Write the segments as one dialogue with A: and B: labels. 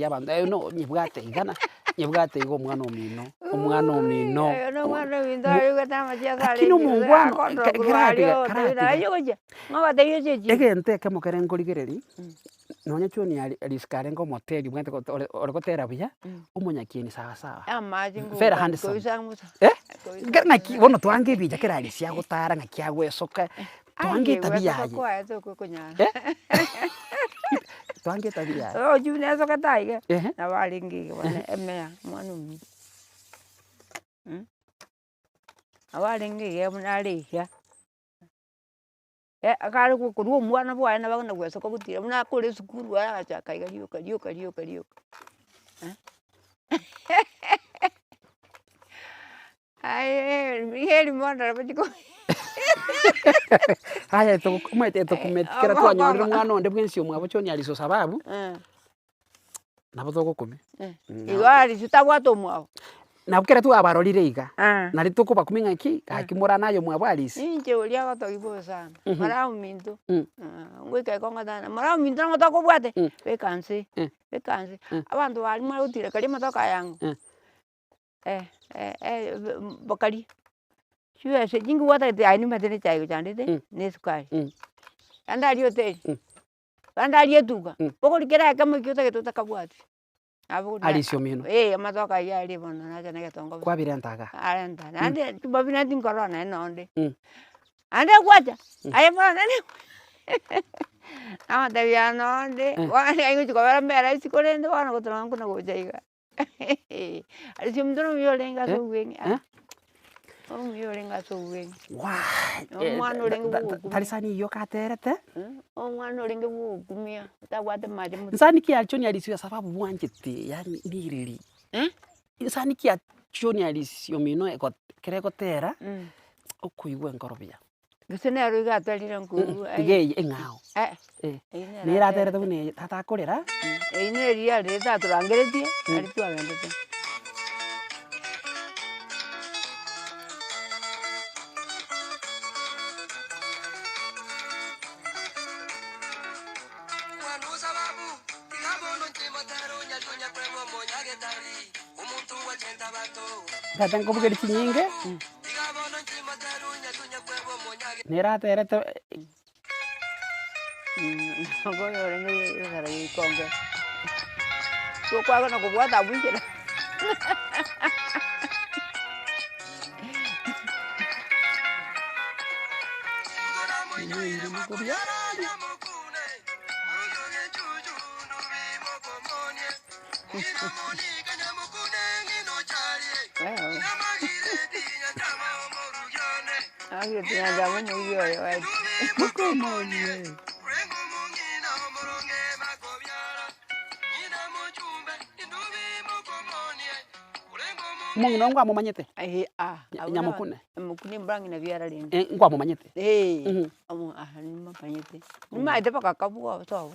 A: Abanto eh no nyebwate iga na nyebwate iga omwana omino, omwana omino.
B: Oyo na omwana ominto aigwete amachiaso
A: Lakini
B: arenge
A: omongwana
B: akondora korwa aria
A: karatiga
B: otebi
A: karatiga.
B: naye ogochia, ng'a obatebie oche echiro.
A: Egento ekemo kere nkorigereria, nonye John Ari Arisika arenge omoteri obwenerete gote ore ore gotera buya, omonyakieni sawa sawa,
B: Amache
A: very
B: ngoka
A: handsome,
B: koisa musa,
A: eh,
B: koisa
A: ekero ng'aki bono twange ebicha kera Arisi agotara ng'aki agoesoka, Twange
B: Aye
A: etabia
B: gwesoka
A: yaye.
B: kwaye tokokonyara.
A: Eh? Twange etabia yaye.
B: Orochi buna esokete aiga,
A: Ehe.
B: nabo arenge iga bono emeya omwana ominto mh, nabo arenge iga buna are iga, ekare korwa omwana bwaye nabo akona gwesoka gotira buna akore esukuru agachaka iga rioka rioka rioka rioka Aye heri mono nabo chiko
A: Aye togo omanyete etokumeti kera twanyorire omwana onde bwensi omwabo John Arisi osababu, nabo togokumia.
B: Igo Arisi tabwate omwabo.
A: Nabo kera twabarorire iga, nari tokobakumia ng'aki, gaki morana aye omwabo Arisi.
B: Inche oria agotogia bobe sana, mara ominto, ngoika ikong'otana, mara ominto nang'o tokobwate, beka nse, beka nse, abanto baria mware gotira karia amatoke aya ang'o. bakaria, chibesa echi nkobwatete aye nimanyete na echae egochandete, na esukari, naende aria hoteli, naende aria etuka, bogoria kera ekemo ekio otagete otakabwati. Nabo
A: Arisia omino.
B: Eh amatoke aywo aria bono nacha na egetongo bosa.
A: Kwabirenta igaa.
B: Arenta, naende chimbabi naende tinkorora naende nonde, naende gwacha, aye bono naende namotebia nonde, bono nigo ngochi kobera mbere isiko rende bono gotorora nkona gocha iga. Ase omonto nomuya orenge ase obweng'e ah, omuya orenge ase obweng'e.
A: Waah!
B: Na omwana orenge bwogokumia.
A: Tari sani eyio okaterete?
B: Omwana orenge bwogokumia, otabwate mache motwe.
A: Nsani ki John Arisi kwa sababu bwanchete yaani niriri? Nsani ki John Arisi omino ego ekero egotera, okoigwa enkoro buya.
B: Gose nero iga aterire nkoigwa
A: Tiga eye eng'ao.
B: Eh,
A: Eh,
B: eyio nero
A: nere aterete
B: aterete.
A: buna eye tata akorera.
B: Eyio nere riria arerete atorangeretie, aria twagendete.
A: Tata nkobugeria chinyinge. Nere aterete
B: Oyo orenge egara ya ikonge, tokwagana kobwata abwo inchera.
A: Omong'ina oo nkwamomanyete? Nyamokune?
B: Nyamokune mbang'ina biara rende.
A: Eh, nkwamomanyete?
B: Eh, nimomanyete, nimanyete mpaka akabua sobo.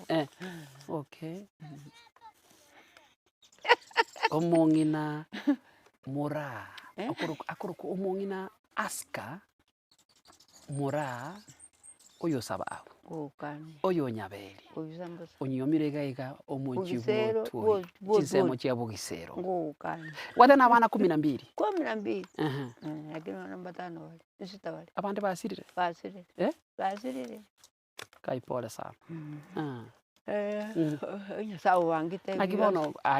A: Okay. Omong'ina moraa, okorokwa akorokwa omong'ina Aska moraa, oyo Sababu,
B: Gokania.
A: oyo Nyaberi,
B: Kobisa mbosa.
A: onyuomire iga iga omochie
B: Bogisero,
A: bw'otwori,
B: bwo-
A: chinsemo
B: bw'otwori.
A: chia Bogisero.
B: Ngogokania.
A: Gwateba na abana kumi na mbili?
B: Kumi na mbili.
A: Ehe.
B: Lakini bono mbatano bare, nsita bare.
A: Abande basirire?
B: Basirire.
A: Eh?
B: Basirire.
A: Kai pole sana.
B: Nyasaye obangete
A: Naki
B: buya.
A: bono aye.